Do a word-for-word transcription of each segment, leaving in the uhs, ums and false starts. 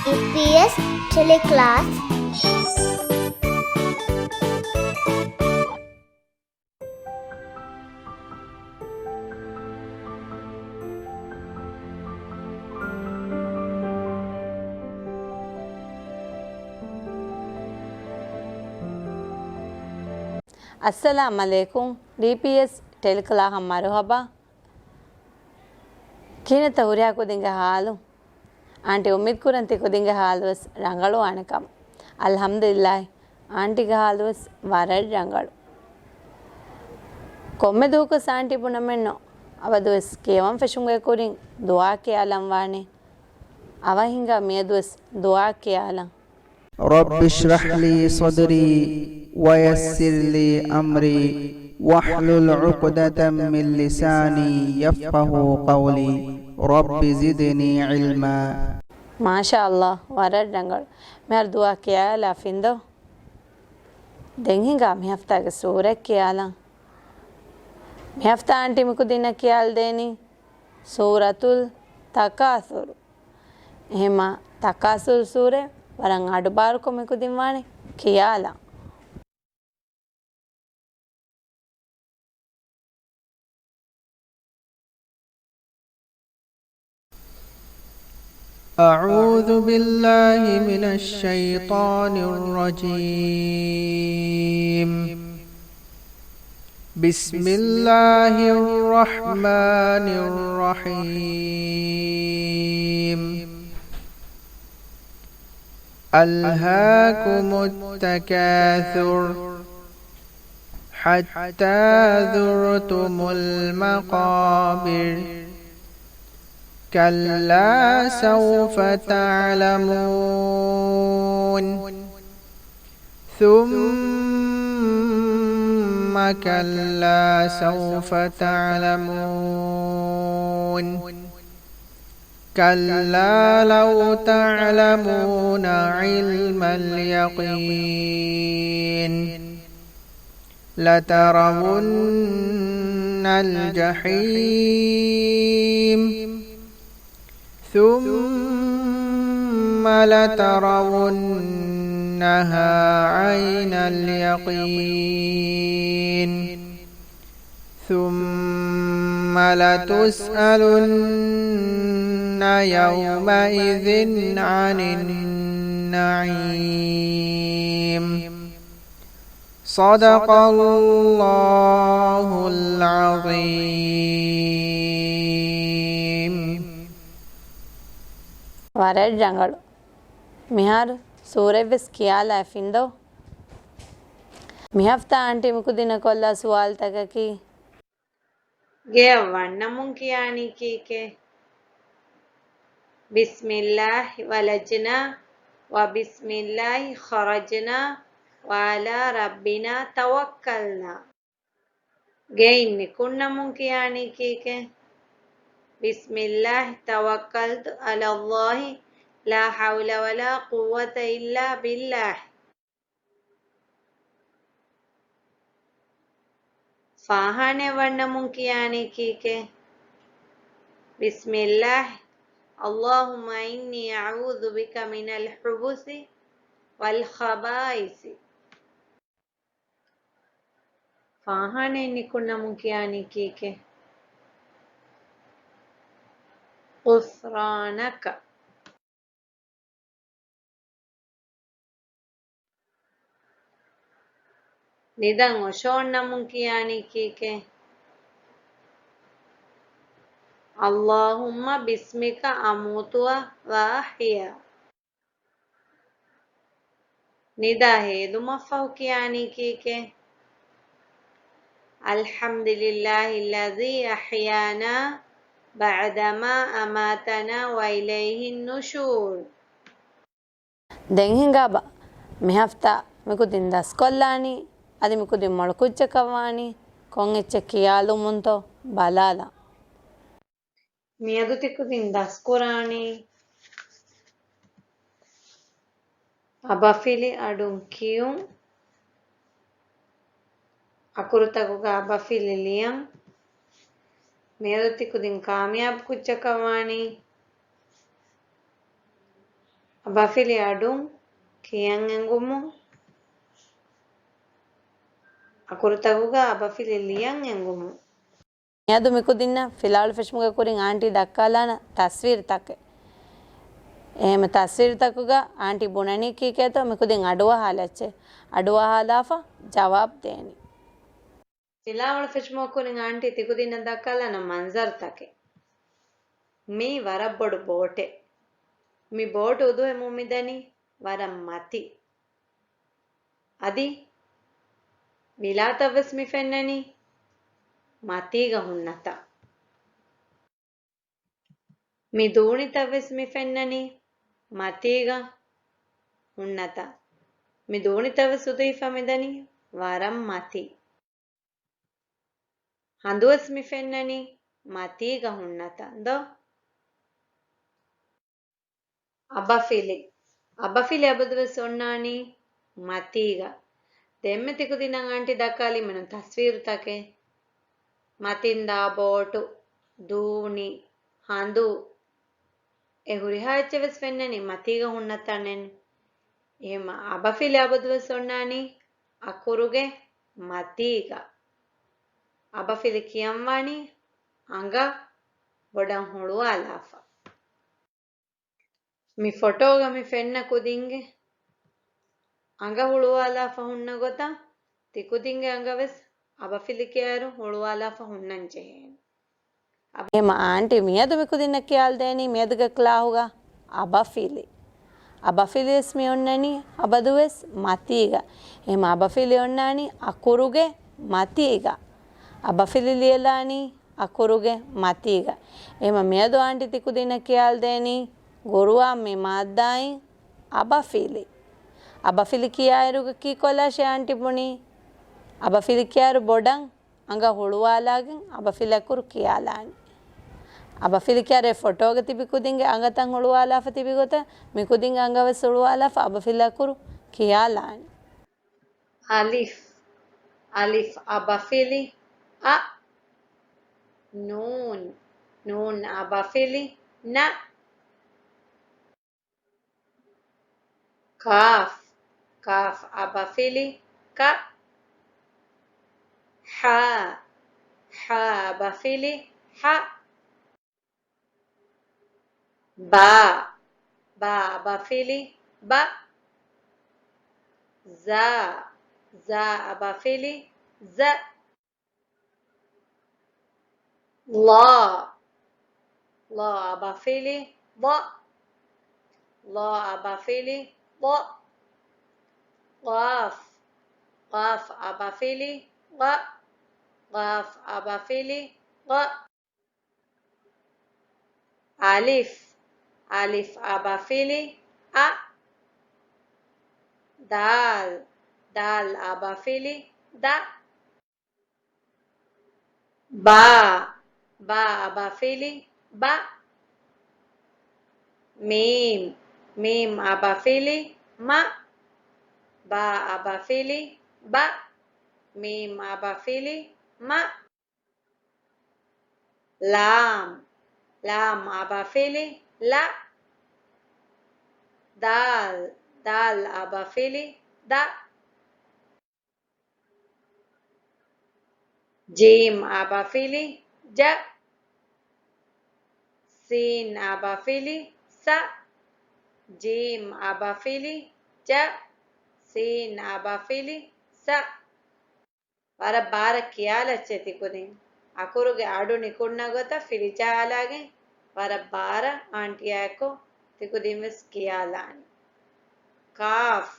ޑީޕީއެސް ޓެލެކްލާސް. އައްސަލާމް ޢަލައިކުމް. ޑީޕީއެސް ޓެލެކްލާހަށް މަރުޙަބާ. ކިހިނެއްތަ ހުރިހާ ކުދިންގެ ޙާލު؟ އާންޓީ އުއްމީދުކުރަން ތި ކުދިންގެ ޙާލުވެސް ރަނގަޅުވާނެ ކަމަށް. އަލްޙަމްދުލިއްލާހި، އާންޓީގެ ޙާލުވެސް ވަރަށް ރަނގަޅު. ކޮންމެ ދުވަހަކުވެސް އާންޓީ ބުނަމެއްނު، އަބަދުވެސް ކިޔަވަން ފެށުމުގެ ކުރިން ދުޢާ ކިޔާލަން ވާނެ. އަވަހިންގާ މިއަދުވެސް ދުޢާ ކިޔާލަން. رب اشرح لي صدري ويسر لي أمري واحلل عقدة من لساني يفقهوا قولي. رب زدني علما. މާޝާﷲ، ވަރަށް ރަނގަޅު. މިހާރު ދުޢާ ކިޔާލާ ފިންދޯ. ދެން ހިނގާ މި ހަފްތާގެ ސޫރަތް ކިޔާލަން. މި ހަފްތާ އާންޓީ މި ކުދިންނަށް ކިޔާލަދޭނީ ސޫރަތުލް ތަކާސުރު. އެހެމަ ތަކާސުރު ސޫރަތް ވަރަށް އަޑުބާރުކޮށް މި ކުދިން ވާނެ ކިޔާލަން. أعوذ بالله من الشيطان الرجيم. بسم الله الرحمن الرحيم. ألهاكم التكاثر حتى زرتم المقابر. كلا سوف تعلمون. ثم كلا سوف تعلمون. كلا لو تعلمون علم اليقين. لترون الجحيم. ثم لترونها عين اليقين. ثم لتسألن يومئذ عن النعيم. صدق الله العظيم. ވަރަށް ރަނގަޅު. މިހާރު ސޫރަތްވެސް ކިޔާލާ ފިންދޯ. މި ހަފްތާ އާންޓީ މި ކުދިންނަށް ކޮށްލާ ސުވާލުތަކަކީ، ގެއަށް ވަންނަމުން ކިޔާނީ ކީކޭ؟ بسم الله ولجنا وبسم الله خرجنا وعلى ربنا توكلنا. ގެއިން ނިކުންނަމުން ކިޔާނީ ކީކޭ؟ بسم الله توكلت على الله لا حول ولا قوة إلا بالله. ފާޚާނާއަށް ވަންނަމުން ކިޔާނީ ކީކޭ؟ بسم الله اللهم إني أعوذ بك من الخبث والخبائث. ފާޚާނާއަށް ނިކުންނަމުން ކިޔާނީ ކީކޭ؟ غفرانك. ނިދަން އޮށޯންނަމުން ކިޔާނީ ކީކޭ؟ اللهم باسمك أموت وأحيا. ނިދާ ހޭލުމަށްފަހު ކިޔާނީ ކީކޭ؟ الحمد لله الذي أحيانا بعدما أماتنا وإليه النشور. ދެން ހިނގާބަ، މި ހަފްތާ މި ކުދިން ދަސްކޮށްލާނީ، އަދި މި ކުދިން މޮޅު ކުއްޖަކަށް ވާނީ ކޮން އެއްޗެއް ކިޔާލުމުންތޯ ބަލާލަން. މިއަދު ތިކުދިން ދަސްކުރާނީ އަބަފިލި އަޑުން ކިޔުން، އަކުރުތަކުގަ އަބަފިލި ލިޔަން. މިއަދު ތިކުދިން ކާމިޔާބު ކުއްޖަކަށް ވާނީ އަބަފިލި އަޑުން ކިޔަން އެނގުމުން. އަކުރުތަކުގަ އަބަފިލި ލިޔަން އެނގުމުން. މިއަދު މިކުދިންނަށް ފިލާވަޅު ފެށުމުގެ ކުރިން އާންޓީ ދައްކާލާނަ ތަސްވީރުތަކެއް. އެހެން ތަސްވީރުތަކުގަ އާންޓީ ބުނަނީ ކީކޭތޯ މިކުދިން އަޑުއަހާލައްޗޭ. އަޑުއަހާލާފަ ޖަވާބު ދޭނީ. ފިލާވަޅު ފެށުމުގެ ކުރިން އާންޓީ ތިކުދިންނަށް ދައްކާލާނަ މަންޒަރުތަކެއް. މީ ވަރަށް ބޮޑު ބޯޓެއް. މި ބޯޓު އުދުހެމުން މިދަނީ ވަރަށް މަތީ. އަދި ވިލާތައްވެސް މި ފެންނަނީ މަތީގަ ހުންނަތާ. މި ދޫނިތައްވެސް މި ފެންނަނީ މަތީގަ ހުންނަތާ. މި ދޫނިތައްވެސް އުދުހިފަ މިދަނީ ވަރަށް މަތީ. ހަނދުވެސް މި ފެންނަނީ މަތީގަ ހުންނަތާ ދޯ؟ އަބަފިލި. އަބަފިލި އަބަދުވެސް އޮންނާނީ މަތީގަ. ދެންމެ ތިކުދިންނަށް އާންޓީ ދައްކާލީމެނު ތަސްވީރުތަކެއް. މަތިންދާ ބޯޓު، ދޫނި، ހަނދު، އެ ހުރިހާ އެއްޗެއް ވެސް ފެންނަނީ މަތީގަ ހުންނަތާނެން. އެހެންމަ އަބަފިލި އަބަދުވެސް އޮންނާނީ އަކުރުގެ މަތީގަ. އަބަފިލި ކިޔަންވާނީ އަނގަ ބޮޑަށް ހުޅުވާލާފަ. މި ފޮޓޯގަ މި ފެންނަ ކުދިންގެ އަނގަ ހުޅުވާލާފަ ހުންނަ ގޮތަށް ތިކުދިންގެ އަނގަވެސް އަބަފިލި ކިޔާއިރު ހުޅުވާލާފަ ހުންނަން ޖެހޭނެ. އެހެމަ އާންޓީ މިއަދު މިކުދިންނަށް ކިޔާލަދޭނީ މިއަދުގެ ކްލާހުގަ އަބަފިލި. އަބަފިލިވެސް މި އޮންނަނީ އަބަދުވެސް މަތީގަ. އެހެމަ އަބަފިލި އޮންނާނީ އަކުރުގެ މަތީގަ. އަބަފިލި ލިޔެލާނީ އަކުރުގެ މަތީގަ. އެހެމަ މިއަދު އާންޓީ ތިކުދިންނަށް ކިޔާލަދޭނީ ގުރުއާން މި މާއްދާއިން އަބަފިލި. އަބަފިލި ކިޔާއިރުގަ ކީކޮށްލާށޭ އާންޓީ ބުނީ؟ އަބަފިލި ކިޔާއިރު ބޮޑަށް އަނގަ ހުޅުވާލާގެން އަބަފިލި އަކުރު ކިޔާލާނީ. އަބަފިލި ކިޔާއިރު އެ ފޮޓޯގަ ތިބި ކުދިންގެ އަނގަތައް ހުޅުވާލާފަ ތިބި ގޮތަށް މި ކުދިންގެ އަނގަވެސް ހުޅުވާލާފަ އަބަފިލި އަކުރު ކިޔާލާނީ. އަލިފް. އަލިފް އަބަފިލި އަ. ނޫން. ނޫން އަބަފިލި ނަ. ކާފް. ކާފް އަބަފިލި ކަ. ޙާ. ޙާ އަބަފިލި ޙަ. ބާ. ބާ އަބަފިލި ބަ. ޒާ. ޒާ އަބަފިލި ޒަ. ޟާ. ޟާ އަބަފިލި ޟަ. ޟާ އަބަފިލި ޟަ. ޤާފް. ޤާފް އަބަފިލި ޤަ. ޤާފް އަބަފިލި ޤަ. އަލިފް. އަލިފް އަބަފިލި އަ. ދާލް. ދާލް އަބަފިލި ދަ. ބާ. ބާ އަބަފިލި ބަ. މީމް. މީމް އަބަފިލި މަ. ބާ އަބަފިލި ބަ. މީމް އަބަފިލި މަ. ލާމް. ލާމް އަބަފިލި ލަ. ދާލް. ދާލް އަބަފިލި ދަ. ޖީމް އަބަފިލި ޖަ. ސީން އަބަފިލި ސަ. ޖީމް އަބަފިލި ޖަ. ސީން އަބަފިލި ސަ. ވަރަށް ބާރަށް ކިޔާލައްޗޭ ތިކުދިން. އަކުރުގެ އަޑު ނިކުންނަ ގޮތަށް ފިލިޖަހާލާގެން ވަރަށް ބާރަށް އާންޓީއާއެކު ތިކުދިން ވެސް ކިޔާލާނީ. ކާފް.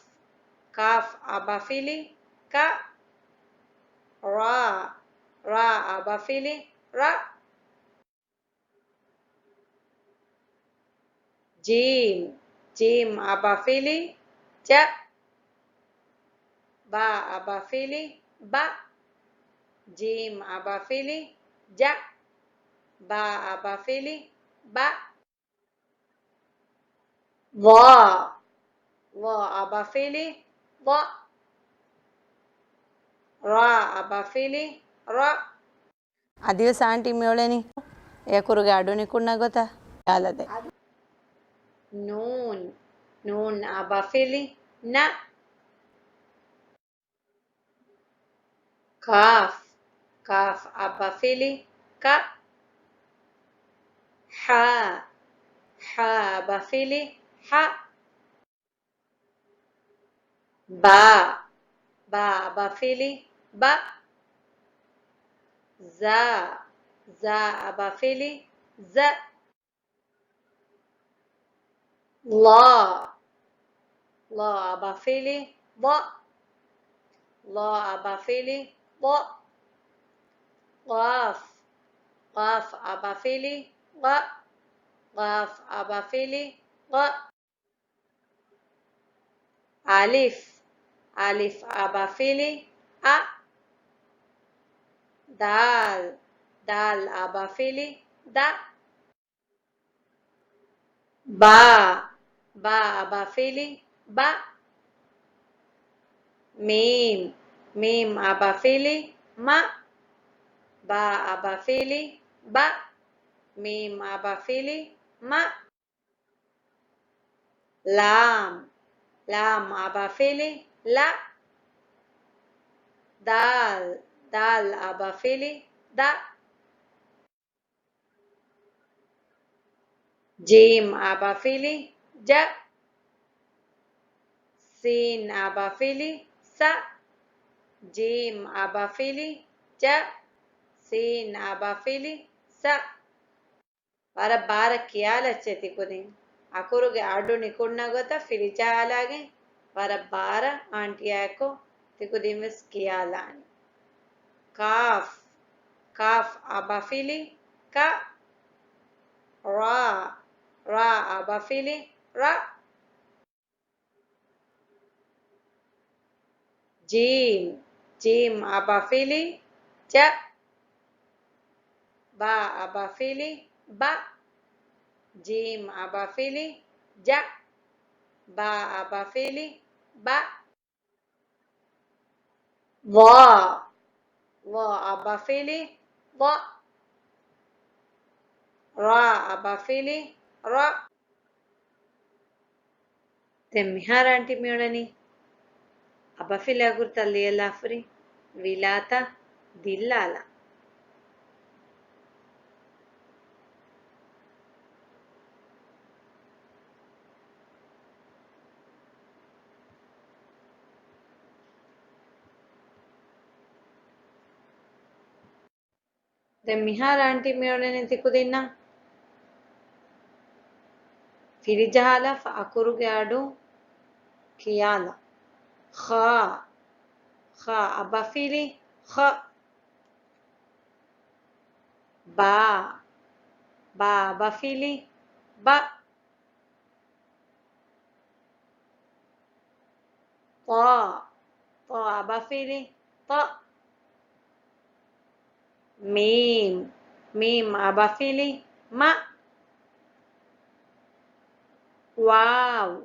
ކާފް އަބަފިލި ކަ. ރާ. ރާ އަބަފިލި ރަ. ޖީމް. ޖީމް އަބަފިލި ޖަ. ބާ އަބަފިލި ބަ. ޖީމް އަބަފިލި ޖަ. ބާ އަބަފިލި ބަ. ޟާ. ޟާ އަބަފިލި ޟަ. ރާ އަބަފިލި ރަ. އަދިވެސް އާންޓީ މިއުޅެނީ އެ އަކުރުގެ އަޑު ނިކުންނަ ގޮތަށް ކިޔާލަދޭ. ނޫން. ނޫން އަބަފިލި، ނަ. ކާފް، ކާފް އަބަފިލި، ކަ. ޙާ، ޙާ އަބަފިލި، ޙަ. ބާ، ބާ އަބަފިލި، ބަ. ޒާ، ޒާ އަބަފިލި، ޒަ. ޟާ، ޟާ އަބަފިލި، ޟަ. ޟާ އަބަފިލި، ޟަ. ޤާފް، ޤާފް އަބަފިލި، ޤަ. ޤާފް އަބަފިލި، ޤަ. އަލިފް، އަލިފް އަބަފިލި، އަ. ދާލް، ދާލް އަބަފިލި، ދަ. ބާ، ބާ އަބަފިލި، ބަ. މީމް، މީމް އަބަފިލި، މަ. ބާ އަބަފިލި، ބަ. މީމް އަބަފިލި، މަ. ލާމް، ލާމް އަބަފިލި، ލަ. ދާލް، ދާލް އަބަފިލި، ދަ. ޖީމް އަބަފިލި، ޖަ. ސީން އަބަފިލި، ސަ. ޖީމް އަބަފިލި، ޖަ. ސީން އަބަފިލި، ސަ. ވަރަށް ބާރަށް ކިޔާލައްޗޭ ތިކުދިން. އަކުރުގެ އަޑު ނިކުންނަ ގޮތަށް ފިލިޖަހާލާގެން ވަރަށް ބާރަށް އާންޓިއާއެކު ތިކުދިން ވެސް ކިޔާލާނެ. ކާފް، ކާފް އަބަފިލި، ކަ. ރާ، ރާ އަބަފިލި، ރަ. ޖީމް، ޖީމް އަބަފިލި، ޖަ. ބާ އަބަފިލި، ބަ. ޖީމް އަބަފިލި، ޖަ. ބާ އަބަފިލި، ބަ. ޟާ، ޟާ އަބަފިލި، ޟަ. ރާ އަބަފިލި، ރަ. ދެން މިހާރު އާންޓީ މިއުޅެނީ އަބަފިލި އަކުރުތައް ލިޔެލާފަ ހުރި ވިލާތައް ދިއްލާލަން. ދެން މިހާރު އާންޓީ މިއުޅެނީ ތިކުދިންނަށް ފިލިޖަހާލާފަ އަކުރުގެ އަޑު ކިޔާލަން. ޚާ، ޚާ އަބަފިލި، ޚަ. ބާ، ބާ އަބަފިލި، ބަ. ޠާ، ޠާ އަބަފިލި، ޠަ. މީމް، މީމް އަބަފިލި، މަ. ވާވް،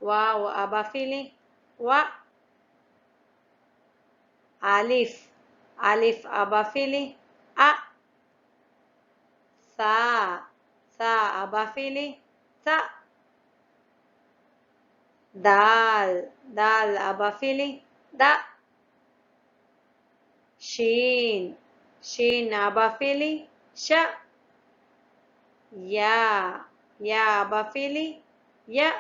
ވާވް އަބަފިލި، ވަ. އަލިފް، އަލިފް އަބަފިލި، އަ. ސާ، ސާ އަބަފިލި، ސަ. ދާލް، ދާލް އަބަފިލި، ދަ. ޝީން، ޝީން އަބަފިލި، ޝަ. ޔާ، ޔާ އަބަފިލި، ޔަ.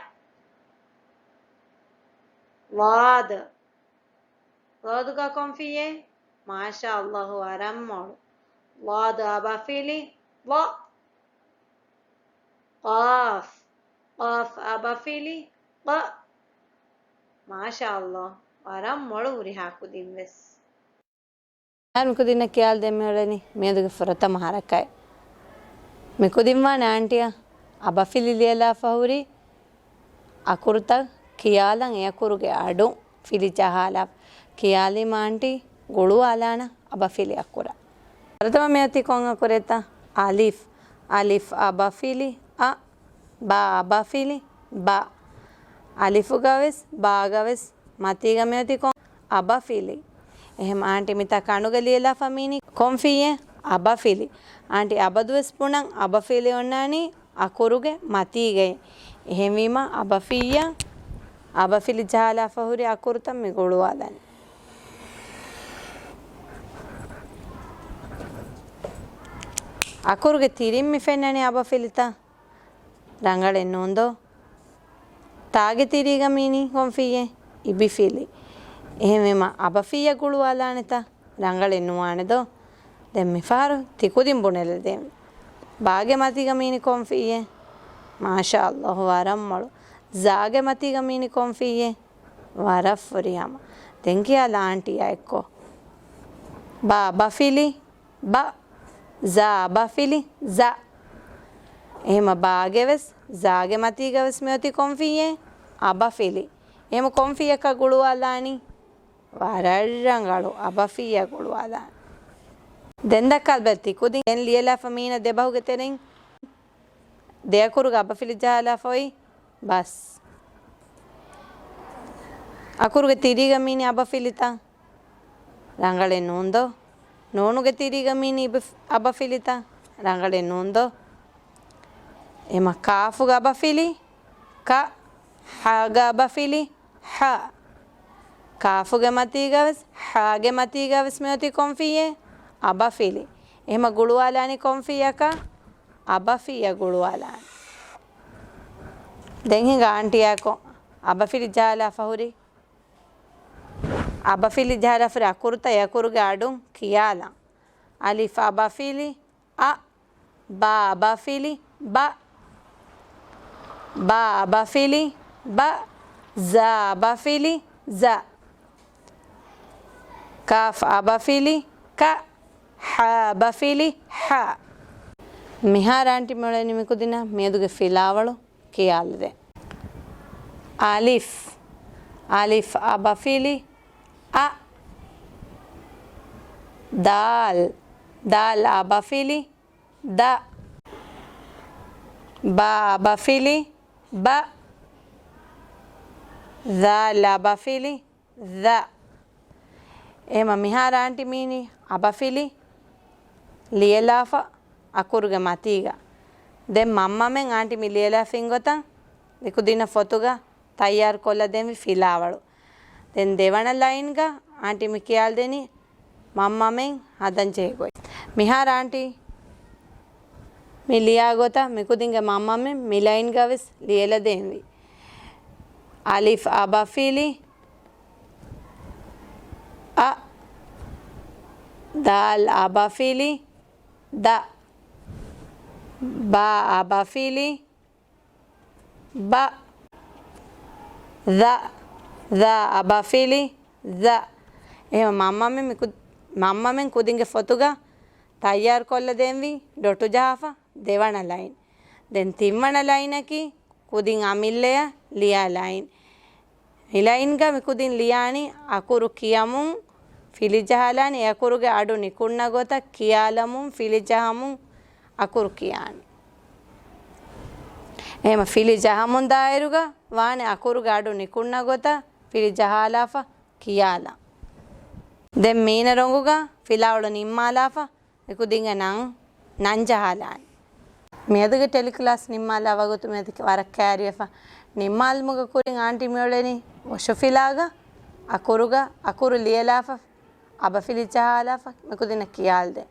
ޟާދު، ޟާދުގަ ކޮންފިއްޔޭ؟ މާޝާﷲ، ވަރަށް މޮޅު. ޟާދު އަބަފިލި، ޟަ. ޤާފް، ޤާފް އަބަފިލި، ޤަ. މާޝާﷲ، ވަރަށް މޮޅު ހުރިހާ ކުދިން ވެސް. އަހަރެން ކުދިންނަށް ކިޔާލަދޭން މިއުޅެނީ މިއަދުގެ ފުރަތަމަ ހަރަކާތް. މި ކުދިން ވާނެ އާންޓިއަށް އަބަފިލި ލިޔެލާފަ ހުރި އަކުރުތައް ކިޔާލަން، އެ އަކުރުގެ އަޑު ފިލި ޖަހާލާ. ކިޔާލީމަ އާންޓީ ގުޅުވާލާނަން އަބަފިލި އަކުރަށް. ފުރަތަމަ މިއޮތީ ކޮން އަކުރެއްތަ؟ އަލިފް. އަލިފް އަބަފިލި އަ، ބާ އަބަފިލި ބަ. އަލިފުގަ ވެސް ބާގަ ވެސް މަތީގަ މިއޮތީ ކޮން؟ އަބަފިލި. އެހެން އާންޓީ މިތާ ކަނޑުގަ ލިޔެލާފަ މީނީ ކޮންފިއްޔޭ؟ އަބަފިލި. އާންޓީ އަބަދުވެސް ބުނަން އަބަފިލި އޮންނާނީ އަކުރުގެ މަތީގައި. އެހެންވީމަ އަބަފިއްޔަށް އަބަފިލި ޖަހާލާފަ ހުރި އަކުރުތައް މި ގުޅުވާލަނީ. އަކުރުގެ ތިރިން މި ފެންނަނީ އަބަފިލިތައް. ރަނގަޅެއް ނޫންދޯ؟ ތާގެ ތިރީގަ މީނީ ކޮންފިއްޔެއް؟ އިބިފިލި. އެހެންވީމަ އަބަފިއްޔަށް ގުޅުވާލާނެތަ؟ ރަނގަޅެއް ނުވާނެ ދޯ؟ ދެން މިފަހަރު ތި ކުދިން ބުނެލަދޭން. ބާގެ މަތީގަ މީނީ ކޮންފިއްޔެއް؟ މާޝާﷲ، ވަރަށް މޮޅު. ޒާގެ މަތީގަ މީނީ ކޮންފިއްޔެއް؟ ވަރަށް ފުރިހަމަ. ދެން ކިޔާލަ އާންޓީއާ އެއްކޮށް. ބާ އަބަފިލި، ބަ. ޒާ އަބަފިލި، ޒަ. އެހެމަ ބާގެ ވެސް، ޒާގެ މަތީގަ ވެސް މިއޮތީ ކޮންފިއްޔެއް؟ އަބަފިލި. އެހެމަ ކޮންފިއްޔަކަށް ގުޅުވާލާނީ؟ ވަރަށް ރަނގަޅު، އަބަފިއްޔަށް ގުޅުވާލާނީ. ދެން ދައްކާލަބަލަ ތި ކުދިން. ދެން ލިޔެލާފަ މީނަ ދެބަހުގެ ތެރެއިން. ދެ އަކުރުގަ އަބަފިލި ޖަހާލާފަ އޮތް. ބަސް. އަކުރުގެ ތިރީގަ މީނީ އަބަފިލިތަ؟ ރަނގަޅެއް ނޫންދޯ؟ ނޫނުގެ ތިރީގަ މީނީ އިބި-، އަބަފިލިތަ؟ ރަނގަޅެއް ނޫންދޯ؟ އެމަ ކާފުގަ އަބަފިލި، ކަ. ހާގަ އަބަފިލި، ހަ. ކާފުގެ މަތީގަވެސް، ހާގެ މަތީގަވެސް މިއޮތީ ކޮންފިއްޔެއް؟ އަބަފިލި. އެހެމަ ގުޅުވާލާނީ ކޮންފިއްޔަކަށް؟ އަބަފިއްޔަށް ގުޅުވާލާނެ. ދެން ހިނގާ އާންޓީއާއެކު އަބަފިލި ޖަހާލާފަ ހުރި. އަބަފިލި ޖަހާލާފަ ހުރި އަކުރުތައް އެ އަކުރުގެ އަޑުން ކިޔާލަން. އަލިފް އަބަފިލި، އަ. ބާ އަބަފިލި، ބަ. ބާ އަބަފިލި، ބަ. ޒާ އަބަފިލި، ޒަ. ކާފް އަބަފިލި، ކަ. ހާ އަބަފިލި، ހަ. މިހާރު އާންޓީ މިއުޅެނީ މިކުދިންނަށް މިއަދުގެ ފިލާވަޅު ކިޔާލަދޭން. އަލިފް، އަލިފް އަބަފިލި، އަ. ދާލް، ދާލް އަބަފިލި، ދަ. ބާ އަބަފިލި، ބަ. ޛާލް އަބަފިލި، ޛަ. އެހެމަ މިހާރު އާންޓީ މީނީ އަބަފިލި ލިޔެލާފަ އަކުރުގެ މަތީގަ. ދެން މަންމަމެން އާންޓީ މި ލިޔެލާފަ އިން ގޮތަށް މިކުދިންނަށް ފޮތުގަ ތައްޔާރު ކޮށްލަދޭންވީ ފިލާވަޅު. ދެން ދެވަނަ ލައިންގަ އާންޓީ މި ކިޔާލަދެނީ މަންމަމެން ހަދަންޖެހޭ ގޮތް. މިހާރު އާންޓީ މި ލިޔާ ގޮތަށް މިކުދިންގެ މަންމަމެން މި ލައިންގަވެސް ލިޔެލަދޭންވީ. އަލިފް އަބަފިލި، އަ. ދާލް އަބަފިލި، ދަ. ބާ އަބަފިލި، ބަ. ޛަ، ޛާ އަބަފިލި، ޛަ. އެހެމަ މަންމަމެން މިކު-، މަންމަމެން ކުދިންގެ ފޮތުގަ ތައްޔާރު ކޮށްލަދޭންވީ ޑޮޓު ޖަހާފަ ދެވަނަ ލައިން. ދެން ތިންވަނަ ލައިނަކީ ކުދިން އަމިއްލަޔަށް ލިޔާ ލައިން. މި ލައިންގަ މިކުދިން ލިޔާނީ އަކުރު ކިޔަމުން ފިލި ޖަހާލާނީ، އެ އަކުރުގެ އަޑު ނިކުންނަ ގޮތަށް ކިޔާލަމުން ފިލި ޖަހަމުން އަކުރު ކިޔާނީ. އެހެމަ ފިލި ޖަހަމުން ދާއިރުގަ ވާނެ އަކުރުގެ އަޑު ނިކުންނަ ގޮތަށް ފިލި ޖަހާލާފަ ކިޔާލަން. ދެން މީނަ ރޮނގުގަ ފިލާވަޅު ނިންމާލާފަ މިކުދިންގެ ނަން، ނަން ޖަހާލާނީ. މިއަދުގެ ޓެލިކްލާސް ނިންމާލާ ވަގުތު މިއަދު ވަރަށް ކައިރިވެފަ. ނިންމާލުމުގެ ކުރިން އާންޓީ މިއުޅެނީ ވޮށުފިލާގަ އަކުރުގަ އަކުރު ލިޔެލާފަ، އަބަފިލި ޖަހާލާފަ މިކުދިންނަށް ކިޔާލަދޭން.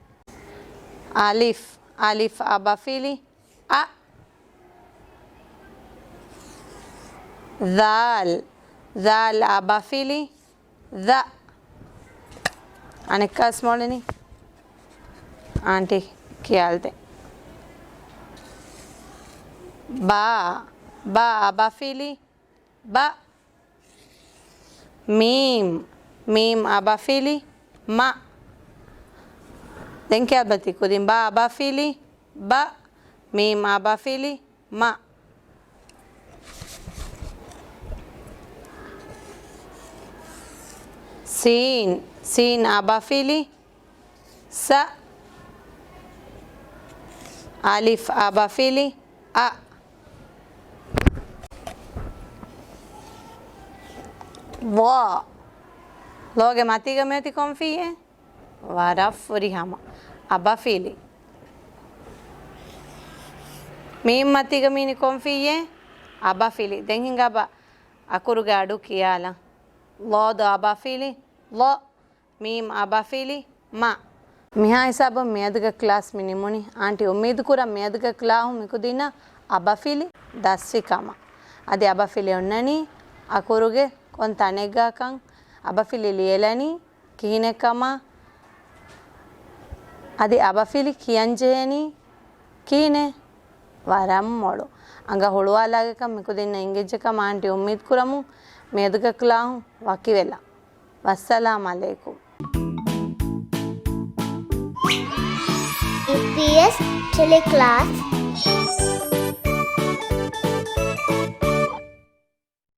އަލިފް، އަލިފް އަބަފިލި، އަ. ޛާލް، ޛާލް އަބަފިލި، ޛަ. އަނެއްކާސް މޮޅެނީ އާންޓީ ކިޔާލަދޭ. ބާ، ބާ އަބަފިލި، ބަ. މީމް، މީމް އަބަފިލި، މަ. ދެން ކިޔާލަބަލަ ތި ކުދިން. ބާ އަބަފިލި، ބަ. މީމް އަބަފިލި، މަ. ސީން، ސީން އަބަފިލި، ސަ. އަލިފް އަބަފިލި، އަ. ޟާ. ޟާގެ މަތީގަ މިއޮތީ ކޮންފިއްޔެއް؟ ވަރަށް ފުރިހަމަ. އަބަފިލި. މީމް މަތީގަ މީނީ ކޮންފިއްޔެއް؟ އަބަފިލި. ދެން ހިނގާބަ އަކުރުގެ އަޑު ކިޔާލަން. ޟާދު އަބަފިލި ޟަ، މީމް އަބަފިލި މަ. މިހާ ހިސާބުން މިއަދުގެ ކްލާސް މި ނިމުނީ. އާންޓީ އުއްމީދުކުރަން މިއަދުގެ ކްލާހުން މިކުދިންނަށް އަބަފިލި ދަސްވި ކަމަށް. އަދި އަބަފިލި އޮންނަނީ އަކުރުގެ ކޮން ތަނެއްގާކަން، އަބަފިލި ލިޔެލަނީ ކިހިނެއްކަމަށް، އަދި އަބަފިލި ކިޔަންޖެހެނީ ކިހިނެއް؟ ވަރަށް މޮޅު. އަނގަ ހުޅުވާލާގެކަން މިކުދިންނަށް އެނގިއްޖެކަމަށް އާންޓީ އުއްމީދުކުރަމުން މިއަދުގެ ކްލާހުން ވަކިވެލަން. ވައްސަލާމް ޢަލައިކުމް. އީޕީއެސް ޓެލެ ކްލާސް.